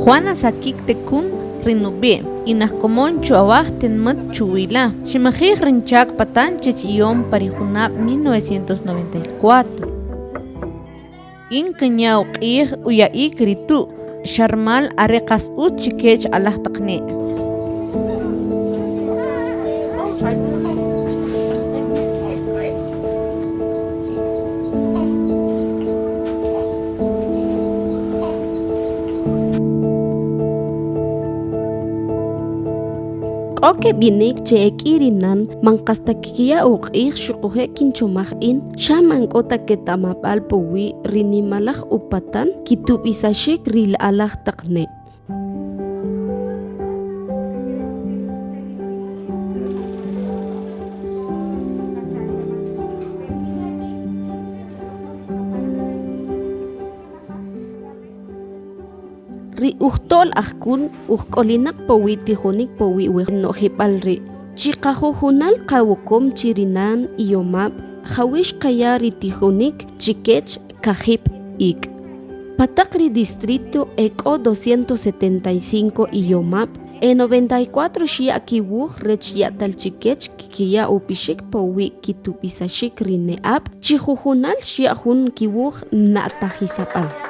Juana Saquik Tecún ri nub'i', in ajkomon chu'awaj tinmit Chuwila, ximajij rin chaak patan chech iyom pa ri junab' 1994. In kinya uq'ij uya'ik ri tu' xa rmal are qas utz chi kech alaj taq ne'. K'o keb'inik che e k'i ri nan man qas ta kkiya uq'ij xuquje' kinchomaj in xa man k'o ta keta'mab'al puwi' ri nimalaj upatan kitub'isaxik ri alaj taq ne'. Ri ujto'l ajkun ujk'olinaq puwi' tijonik puwi' we no'jib'al ri'. Chi qajujunal qawokom chi ri nan iyomab' jawi' xqaya ri tijonik chi kech kajib' ik'. Pa taq ri distrito e k'o 275 iyomab', e 94 xya' kiwuj rech ya'tal chi kech kkiya ub'ixik puwi' kitub'isaxik ri ne'ab', chi jujunal xya' jun kiwuj na'tajisab'al.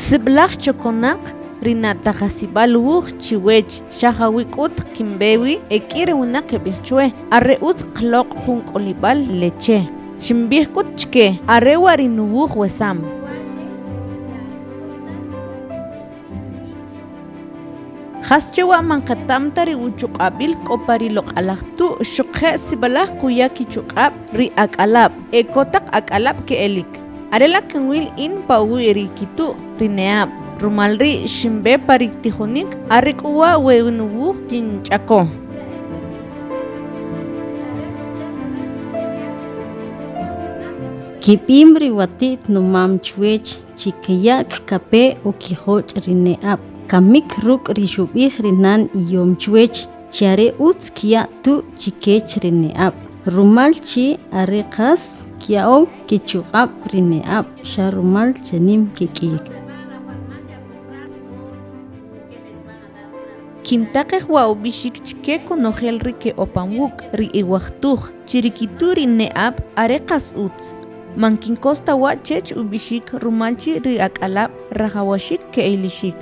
Sib'alaj chokonaq ri na'tajasib'al wuj chi wech, xa jawi' k'ut kinb'e wi e k'i ri winaq keb'ij chwe, are utz qloq' jun k'olib'al leche. Xinb'ij k'ut chke, are wa' ri nuwuj wesam. Jas che wa' man qeta'm ta ri uchuq'ab'il k'o pa ri loq'alaj tu' xuquje' sib'alaj kuya kichuq'ab' ri ak'alab' e ko taq ak'alab' ke'elik. Are la' kinwil in pa uwi' ri kitu' ri ne'ab', rumal ri' xinb'e pa ri tijonik are k'u wa' we nuwuj xinch'ako. Kib'im ri wati't numam chwech chi kya' kkape ukijoch' ri ne'ab'. Kamik ruk' ri xub'ij ri nan iyom chwech chi are utz kya' tu' chi kech ri ne'ab', rumal chi are qas kya'ow kichuq'ab' ri ne'ab' xa rumal che nim kek'iyik. Kintaqej wa' ub'ixik chke konojel ri ke'opan wuk', ri iwajtuj, chi ri kitu' ri ne'ab' are qas utz. Man kinkos ta wa' chech ub'ixik rumal chi ri ak'alab' rajawaxik ke'ilixik.